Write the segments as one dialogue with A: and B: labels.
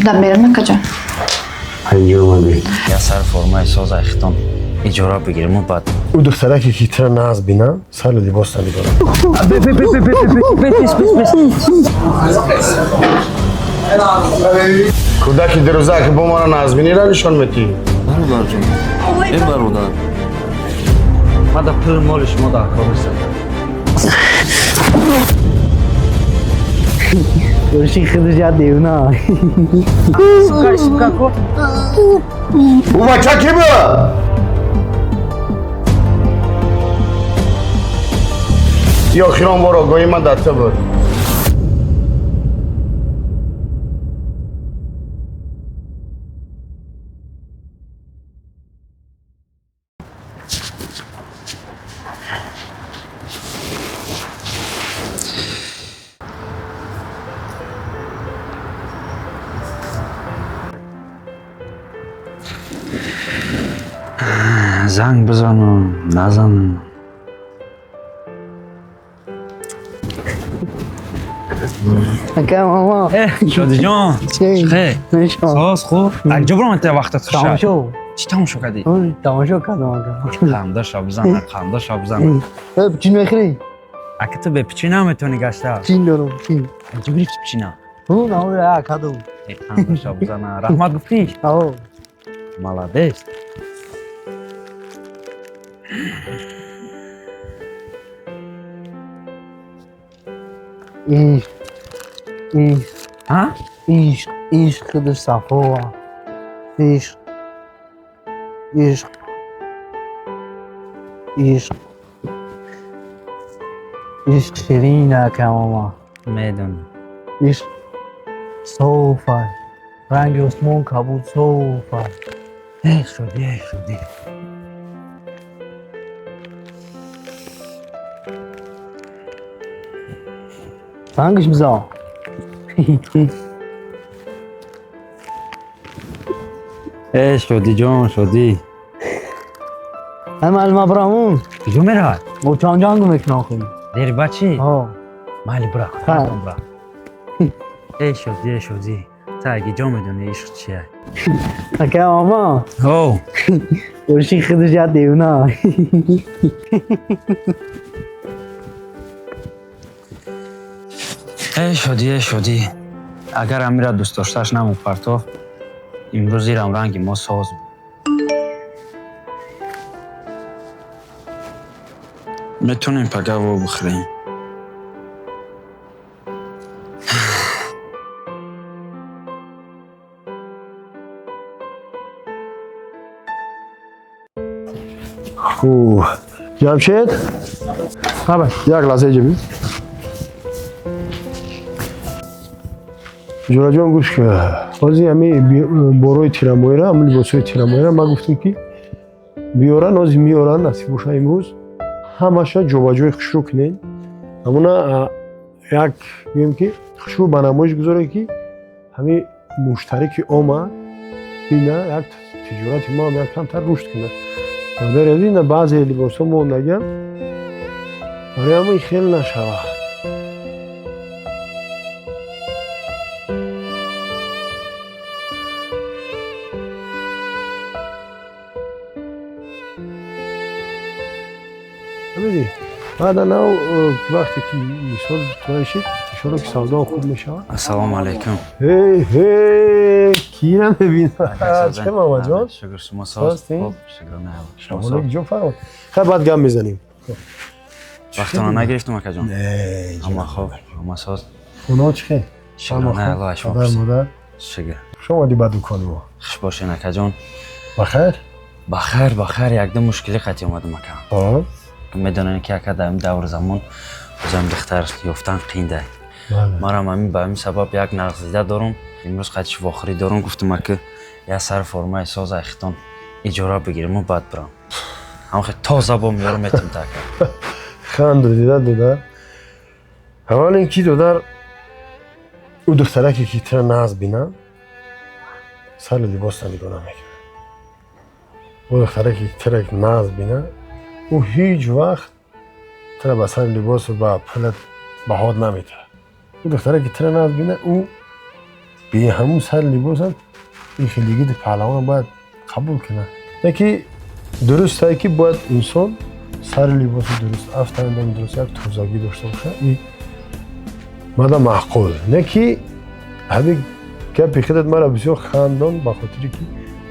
A: Да мерам, акаҷон.
B: Инҷо омадӣ.
C: Я сар формаи соз айхитон иҷора бигирему баъд.
B: Ӯ духтараке ки тира нағз бинам, сару либос намедорам. Кӯдаки дирӯза ки бо мара нағзбиниро нишон метиҳӣ.
D: Бародарҷон, э бародар.
C: Ма да пули моли шумо дар кор нестам.
E: Оши худаш девна.
B: Ӯ бача кӣ буд? И охирон бор огоҳии ман дар ту буд.
C: Занг бизанам, назанам?
E: Ака мама.
C: Шодиҷон.
E: Чӣ?
C: Хе.
E: Нишон.
C: Соз, хуб. Акҷо биром та вақтат хуша.
E: Тамошо.
C: Чӣ тамошо кардӣ?
E: Ой, тамошо кардам ака.
C: Қандаша бизан, қандаша бизан.
E: Э, пичин мехӯрӣ?
C: Ака, ту бе пичин наметавонӣ гашта.
E: Чин дорам, чин.
C: Аҷо гирифти пичина?
E: Ҳу, наоя кардам.
C: Э, қандаша бизана. Раҳмат гуфтӣ?
E: Ао.
C: Молодец.
E: Ишқ. Ишқ.
C: Ҳа?
E: Ишқ. Ишқ худаш сафо. Ишқ. Ишқ. Ишқ. Ишқ ширин ака мама.
C: Медонам.
E: Ишқ соф аст. Ранги осмон кабуд соф аст.
C: Э, шодӣ, э, шодӣ.
E: Рангаш бизан.
C: Э, шодиҷон, шодӣ.
E: Ҳама алма брамун.
C: Куҷо меравад?
E: Бо чанҷангу мекунам худ.
C: Дери бачи?
E: Ҳо.
C: Майли, бура.
E: Ҳа.
C: Бура. Э, шодӣ, э, шодӣ. Та аги ҷо медонӣ ишқ чия?
E: Ака мама.
C: Ҳо.
E: Оши худаш як девна.
C: Э, шодӣ, э, шодӣ. Агар амира дӯстдоштааш намепартофт, имрӯз ирам ранги мо соз буд. Метавонем пага во бихӯрем.
B: Хуб, Ҷамшед,
E: Хабар.
B: як лаҳза иҷо бис. Ҷураҷон, гӯш кун. Ҳозир ҳами борои тирамоира, ҳамин либосҳои тирамоира ман гуфтем, ки биёран, ҳозир меоранд, насиб боша имрӯз. Ҳамаша ҷобаҷои хушрӯ кунед. Ҳамона як гӯем, ки хушрӯ ба намоиш гузоред, ки ҳамин муштарӣ ки омад, бина, як тиҷорати мо ҳам як камтар рушд кунад. Бародари азиз, ина баъзе либосҳо мондагиам, барои ҳамин хел нашавад. Фаҳмидӣ? Баъда нав вақте ки мисол туашид, иншоалло ки савдо хуб мешавад.
C: Ассалому алайкум.
B: Ҳей, ҳей, кира мебинам? Чӣ, Мамаҷон?
C: Шукр, шумо соз?
B: Ҳастӣ?
C: Хуб, шукр, на. Шумо
B: Шабонак
C: соз?
B: ҷо фармод. Хай, баъд гап мезанем.
C: Вақтона нагирифтум, акаҷон?
B: Не.
C: Ҳама хуб, ҳама соз.
B: Хонаҳо чӣ хел?
C: Шукр, на, Аллоҳ шумо
B: Падар,
C: пурсид.
B: модар?
C: Шукр.
B: Хуш омадӣ ба дукони мо.
C: Хуш бошен, акаҷон.
B: Бахайр?
C: Бахайр, бахайр, якду мушкилӣ қатӣ омадам, ака.
B: Ҳо.
C: Медонем, ки ака, дар ин давру замон бозам духтар ёфтан қиинда.
B: Бале.
C: Марам ҳамин ба ҳамин сабаб як нағзида дорум. Имрӯз қатиш вохӯрӣ дорум, гуфтум, ака, я сар формаи соз айхитон иҷора бигирему баъд бирам. Ҳам хел тоза бо меёрам метум та, ака.
B: Ханду дида, додар. Аввал ин ки, додар, ӯ духтараке ки тира нағз бинам, сару либос нигоҳ намекунад. Ӯ духтараке ки тира нағз бинад, ӯ ҳеҷ вақт тира ба сари либосу ба пулат баҳот наметиҳад. Ӯ духтараке ки тира нағз бинад, ӯ Бе ҳамун сар либосам ин хелигиди паҳлавона бояд қабул кунад. Яки дуруст ае ки бояд инсон сари либоси дуруст, афтандами дуруст, як тозагӣ дошта бошад. И мада маъқул. Не ки ҳамин гапи худат мара бисёр хандон, ба хотире ки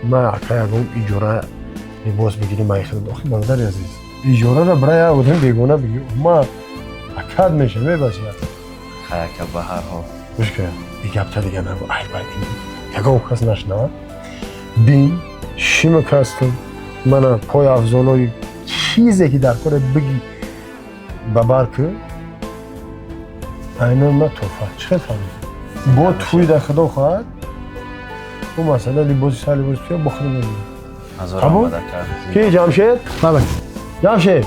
B: ман ака ягон иҷора либос бигирим ай худат. Охи бародари азиз, иҷораро барои як одами бегона бигир, ма акад меша мебаси.
C: Хай ака, ба ҳар ҳол.
B: Гӯш кун, и гапта дига нагӯ, ай ба ягон кас нашнавад. Бин, шима кастам, мана пой афзолои чизе ки дар кора бигӣ ба бар кӯ, айнан ма туҳфа. Чӣ хел фаҳмидӣ? Бо тӯй дар худо хоҳад, ӯ масъала либоси сар либоси туя бо худо мегирӣ.
C: Ҳазор
B: Қабул?
C: омад ака.
B: Ки Ҷамшед?
E: Бале.
B: Ҷамшед,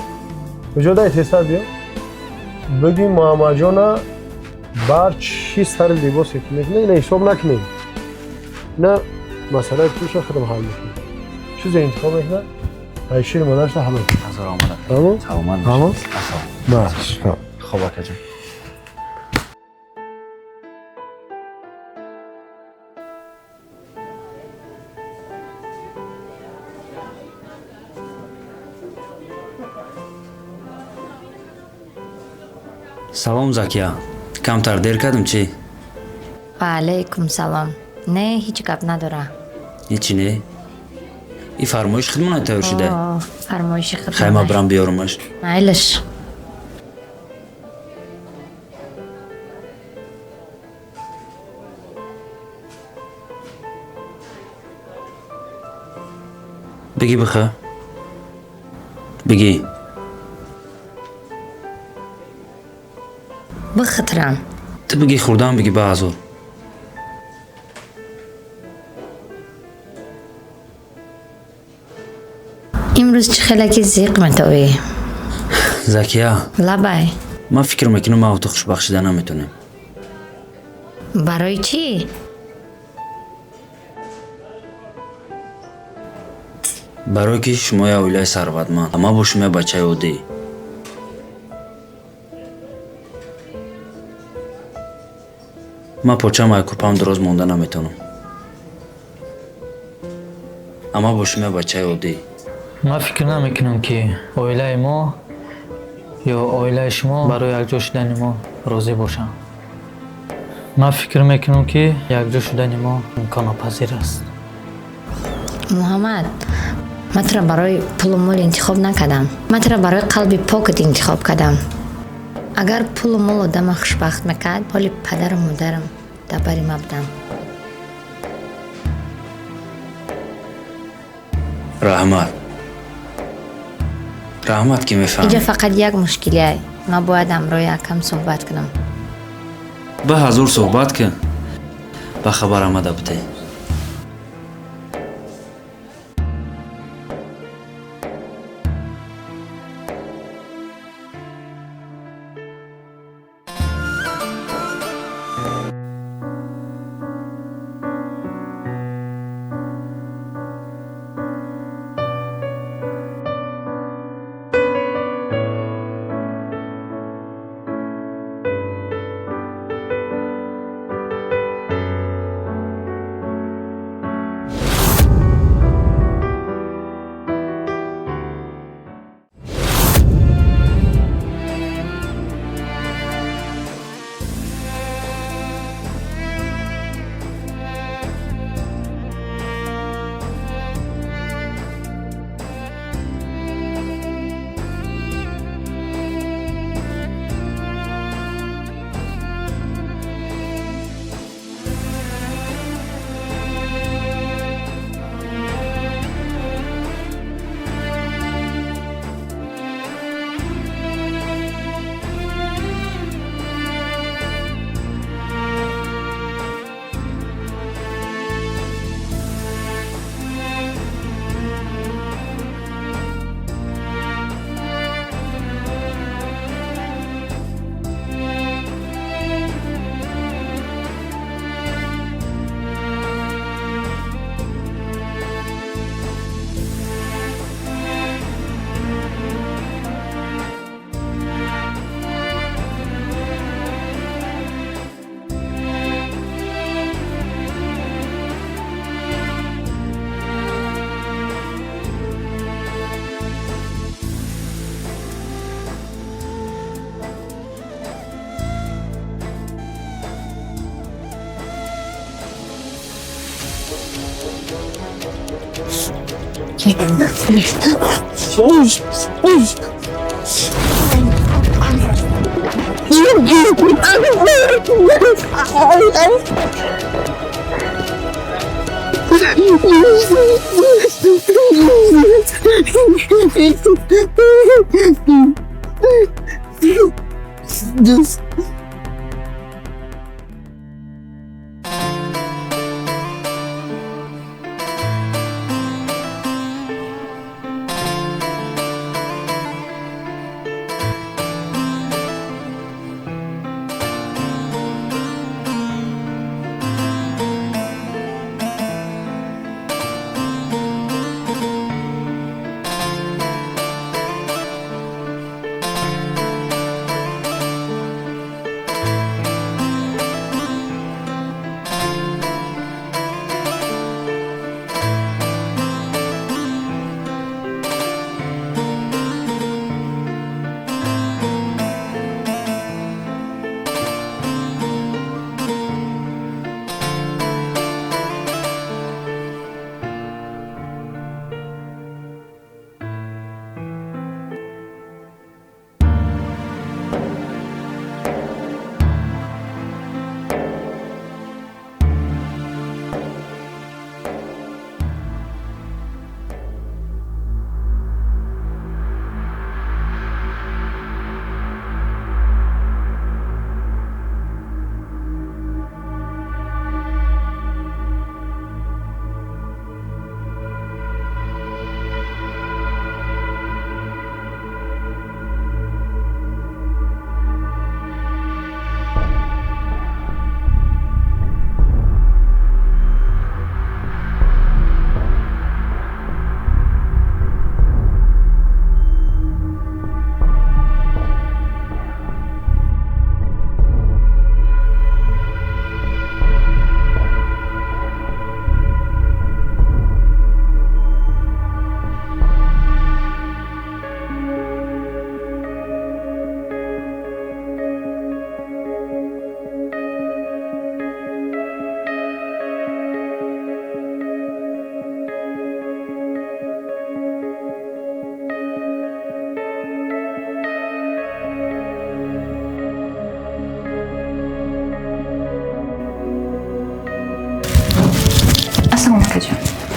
B: куҷодай, тезтар биё. Бигӣ Муҳаммадҷона бар чӣ сари либосе ки мекунад, ина ҳисоб накунем. На масъалаи пулша худам ҳал мекунем. Чизе интихоб мекунад, ай шири модарашта ҳалол.
C: Ҳазор омад ака.
B: Тамом?
C: Саломат
B: Тамом?
C: бошед. Ассалом.
B: Баш.
C: Хоб акаҷон. Салом, Закия. Камтар дер кардам чӣ?
A: Ва алайкум салом. Не, ҳеҷ гап надора.
C: Ҳечи не? И фармоиш худмона тайёр шуда?
A: О, фармоиши
C: Хай,
A: худмона.
C: ман бирам биёрумаш.
A: Майлаш.
C: Бигӣ биха. Бигӣ.
A: Бихитрам.
C: Ту бигӣ хӯрдан, бигӣ ба ҳазор.
A: Имрӯз чӣ хелаки зиқ метовӣ?
C: Закия.
A: Лабай.
C: Ман фикр мекунам, ман ту хушбахт шида наметонем.
A: Барои чӣ?
C: Барое ки шумо як оилаи сарватманд, ман бошам як бачаи оддӣ. Ман почам ай кӯрпам дароз монда наметонам. Амма бошам як бачаи оддӣ.
E: Ман фикр намекунам, ки оилаи мо ё оилаи шумо барои якҷо шудани мо розӣ бошанд. Ман фикр мекунам, ки якҷо шудани мо имконнопазир аст.
A: Муҳаммад, ман туро барои пулу мол интихоб накардам. Ман туро барои қалби покат интихоб кардам. Агар пулу мол одама хушбахт мекард, ҳоли падару модарам дар бари ма буданд.
C: Раҳмат. Раҳмат, ки мефаҳмӣ.
A: Инҷо фақат як мушкилиай. Ман бояд ҳамроҳи акам суҳбат кунам.
C: Ба ҳазор суҳбат кун. Ба хабар омада будӣ.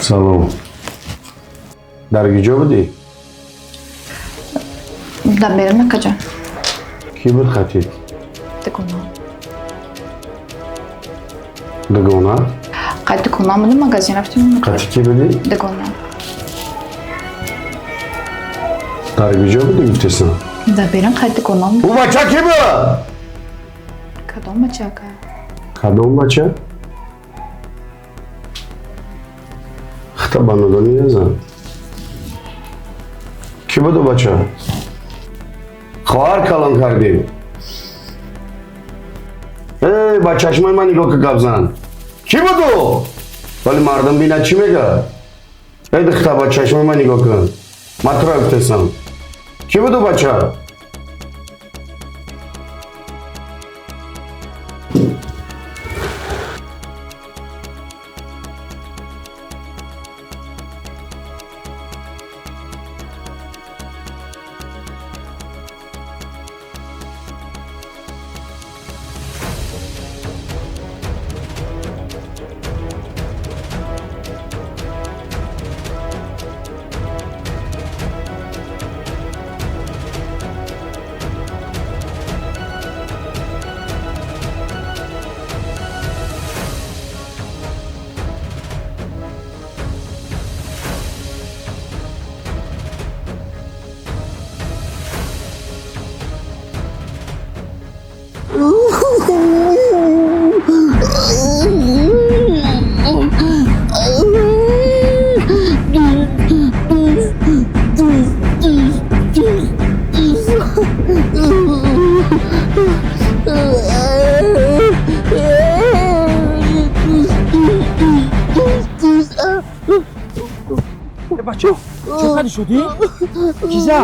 B: Салом. Дар куҷо будӣ?
F: Дар берун, акаҷон.
B: Кӣ буд хатиб?
F: Дугона.
B: Дугона?
F: Қай дугона будем, магазин рафтем.
B: Қати кӣ будӣ?
F: Дугона.
B: Дар куҷо будӣ гуфтесам?
F: Дар берун қай дугона будем.
B: Ӯ бача кӣ буд?
F: Кадом бача, ака?
B: Кадом бача? Хата ба нодонӣ назан. Кӣ буд ӯ бача? Хоҳар калон кардӣ. Эй, ба чашмои ман нигоҳ ка гап зан. Кӣ буд ӯ? Вале мардум бинад чӣ мегӯяд? Эй духтар, ба чашмои ман нигоҳ кун. Ман туро гуфтесам. Кӣ буд ӯ бача?
G: Бачо, чӣ қади шудӣ? Киза?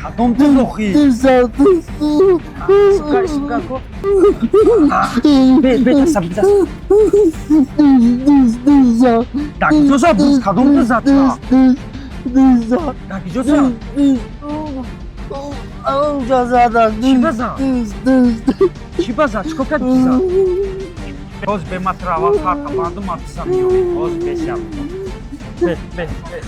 G: Кадом дузд охи? Сука, сука, ко. Бе, бе, даста бигир, даста. Дар куҷо зад дузд? Кадом дузд зад тура? Дар куҷо зад? Чӣ ба зад? Чӣ ба зад? Чӣ кор кардӣ ки зад? Ҳоз бе, ман туро аввал фарқа бандум, ман дуза меёрем. Ҳоз бесиям. Бе, бе, бе.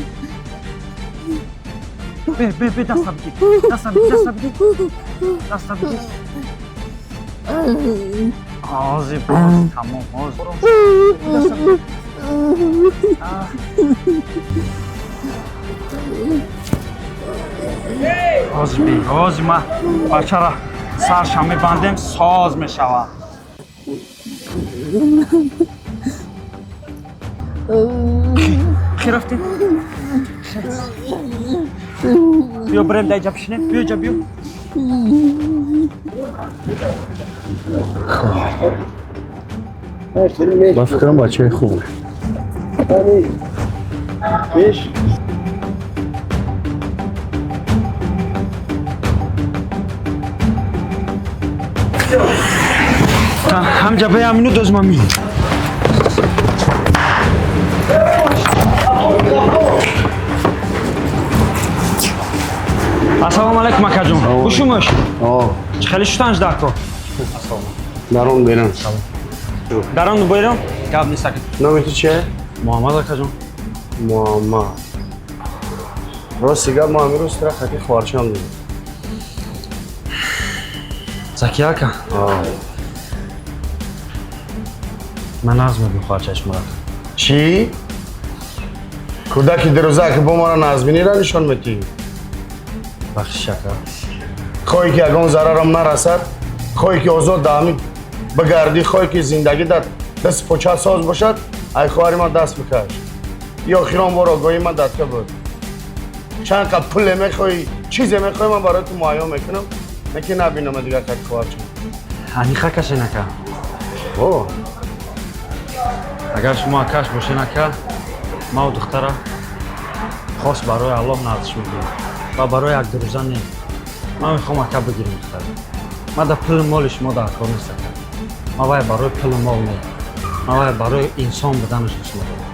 G: Бе, бе, бе, даста бигир. Даста бигир, даста бигир. Даста бигир. Ҳозир, ҳозир, тамом, ҳозир. Даста бигир. Ҳозир бе, ҳозир ман бачара сарша мебандем, соз мешавад. Хи рафтем? Биё бирем дар инҷа бишинем. Биё инҷа, биё.
B: Ман фикрам бачаи хуб.
G: Ҳамҷа бе, ҳамину доз ман меём. Ассалому алайкум, акаҷон. Хушумуш? Чӣ хеле шуданш дар кор?
B: Дарон берам.
G: Дарон берам? Гап нест, ака.
B: Номи ту чие?
G: Муҳаммад, акаҷон.
B: Муҳаммад. Рости гап, ман имрӯз тура хаки хоҳарчам дидам.
C: Закия ака? Ман нағз мебинам хоҳарчаи шуморо.
B: Чӣ? Кӯдаки дирӯза ки бо маро нағзбиниро нишон метиҳӣ?
C: Бахшиш, ака.
B: Хоҳӣ ки ягон зарарам нарасад, хоҳӣ ки озод дар ҳамин бигардӣ, хоҳӣ ки зиндагӣ дар даст поча соз бошад, ай хоҳари ман даст бикаш. И охирон бор огоҳии ман дар ту буд. Чанд қад пуле мехоҳӣ, чизе мехоҳӣ, ман барои ту муҳайё мекунам, не ки набинам дигар как хоҳарчам.
C: Аниқа кашен, ака.
B: О.
C: Агар шумо акаш бошен, ака, ман духтара хос барои Аллоҳ нағзиш мегирам ва барои як дурӯза не. Ман мехоҳам ака бигирам духтара. Ман дар пулу моли шумо дар кор нест, ака. Ман вай барои пулу мол не. Ман вай барои инсон буданаш дӯст медорам.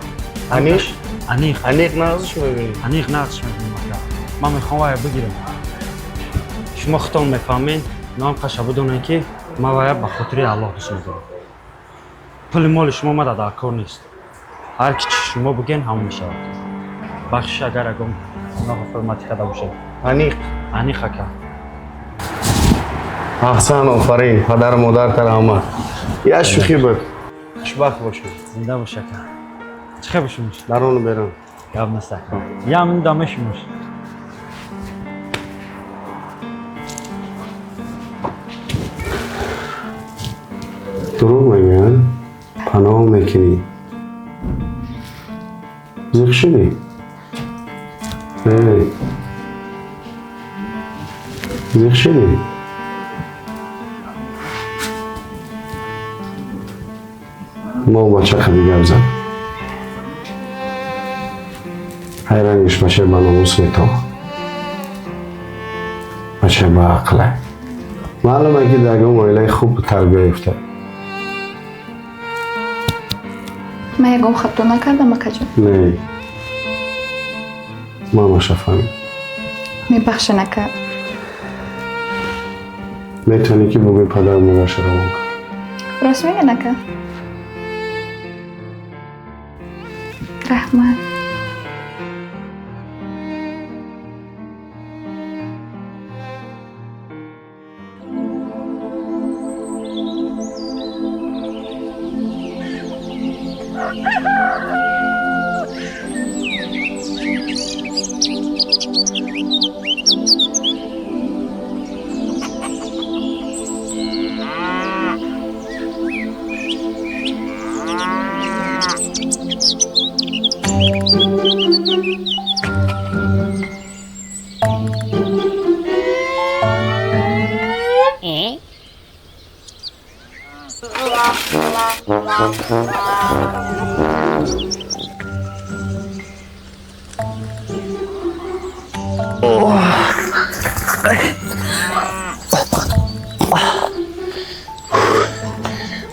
B: Аниқ?
C: Аниқ.
B: Аниқ нағзиш мебинӣ?
C: Аниқ нағзиш мебинам, ака. Ман мехоҳам вай бигирам. Шумо худтон мефаҳмед, ноам қаша бидонед ки ман вай ба хотири Аллоҳ дӯст медорам. Пули моли шумо мада дар кор нест. Ҳар ки чи шумо бигӯен, ҳамон мешавад. Бахшиш, агар ягон ноҳурматӣ карда бошед.
B: Аниқ?
C: Аниқ, ака.
B: Аҳсан, офарин, падару модарта раҳмат. Як шӯхӣ буд. Хушбахт бошед.
C: Зинда бош, ака. Чӣ хел бошумуш?
B: Дарону берам.
C: Гап нест, ака. Як минута мешумуш.
B: Дурӯғ мегӯянд, паноҳ мекунӣ. Зиқ шудӣ? Не. Зиқ шудӣ? Мо бача қади гап зад. Ҳайрангиш бача ба номус метоҳ. Бача ба ақле. Маълуме ки дар ягон оилаи хуб тарбия ёфта.
F: Ман ягон хато накардам, акаҷон.
B: Не. Ман маша фаҳмидам.
F: Мебахшен, ака.
B: Метавонӣ ки бигӯӣ падару модарша равон кун.
F: Рост мегӯян, ака? Раҳмат.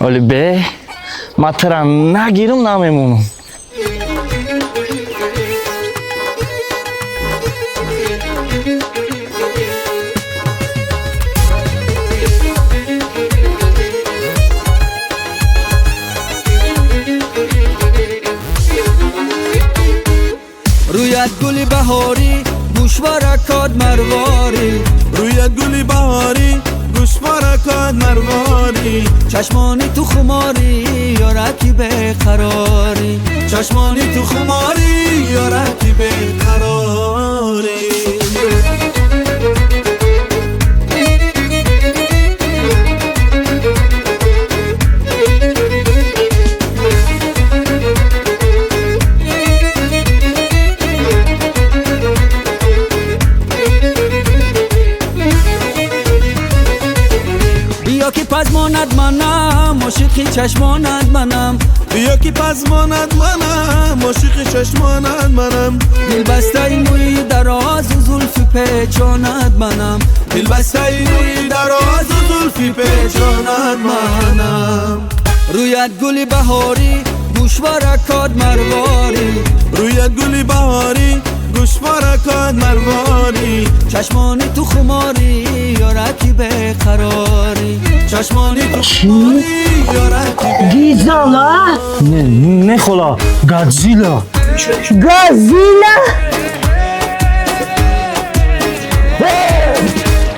D: Оли бе, ман тура нагирам намемонам.
H: رویت گل بهاری گوشوارکات مرواری،
I: رویت گل بهاری گوشوارکات مرواری،
H: چشمانی تو خماری یارکی بیقراری،
I: چشمانی تو خماری یارکی بیقراری.
H: پزماند منم عاشقی چشمانت منم،
I: بیا که پزماند منم عاشق چشمانت منم،
H: دل بسته موی دراز و زلف پیچاند منم،
I: دل بسته موی دراز و زلف پیچاند منم.
H: رویت گل بهاری گوشوارکات مرواری،
I: رویت گل بهاری گوشوارکات مرواری،
H: چشمانی تو خماری یارکی بیقراری،
I: چشمانی تو خماری یارکی.
J: گیزالا؟
C: نه نه خلا، گادزیلا.
J: گادزیلا؟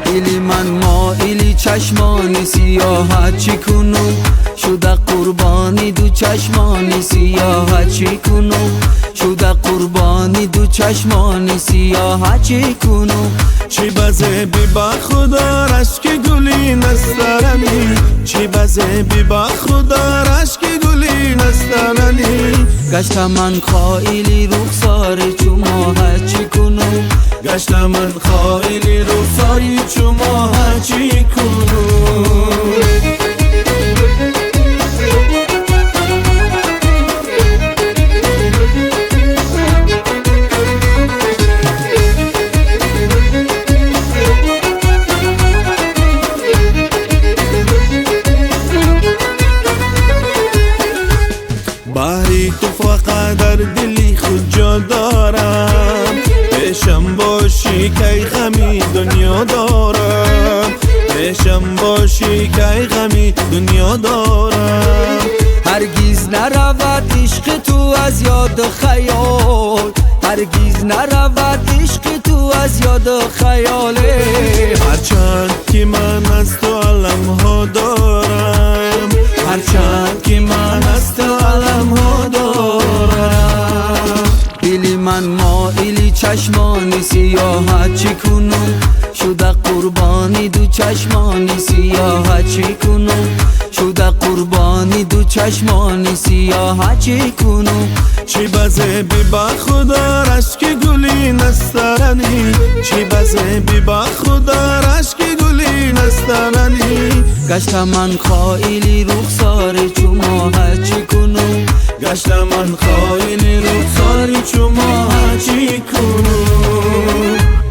H: دل من مایلی چشمانی سیاهت چی کنم، شده قربانی دو چشمانی سیاهت چی کنم، شده قربانی دو چشمانی سیاهت چی کنم.
I: چی بزه بی با خدا رشک گلی نسترنی، چی بزه بی با خدا رشک گلی نسترنی،
H: گشت من خائلی رخسار چو ماهت چی کنم،
I: گشت من خائلی رخساری چو ماهت چی کنم. بحری تو فقط در دلی خود جا دارم، پیشم باشی کی غمی دنیا دارم، پیشم باشی کی غمی دنیا دارم.
H: هرگز نرود عشق تو از یاد خیال، هرگز نرود عشق تو از یاد خیال،
I: هرچند که من از تو علمها دارم، هرچند که من از تو علمها دارم.
H: دل من مایلی چشمانی سیاهت چی کنم، شده قربانی دو چشمانی سیاهت چی کنم، شده قربانی دو چشمانی سیاهت چی کنم.
I: چی بزه بی با خدا رشک گلی نسترنی، چی بزه بی با خدا رشک گلی نسترنی،
H: گشت من خائلی رخسار چو ماهت چی کنم،
I: گشت من خائلی رخسار چو ماهت چی کنم.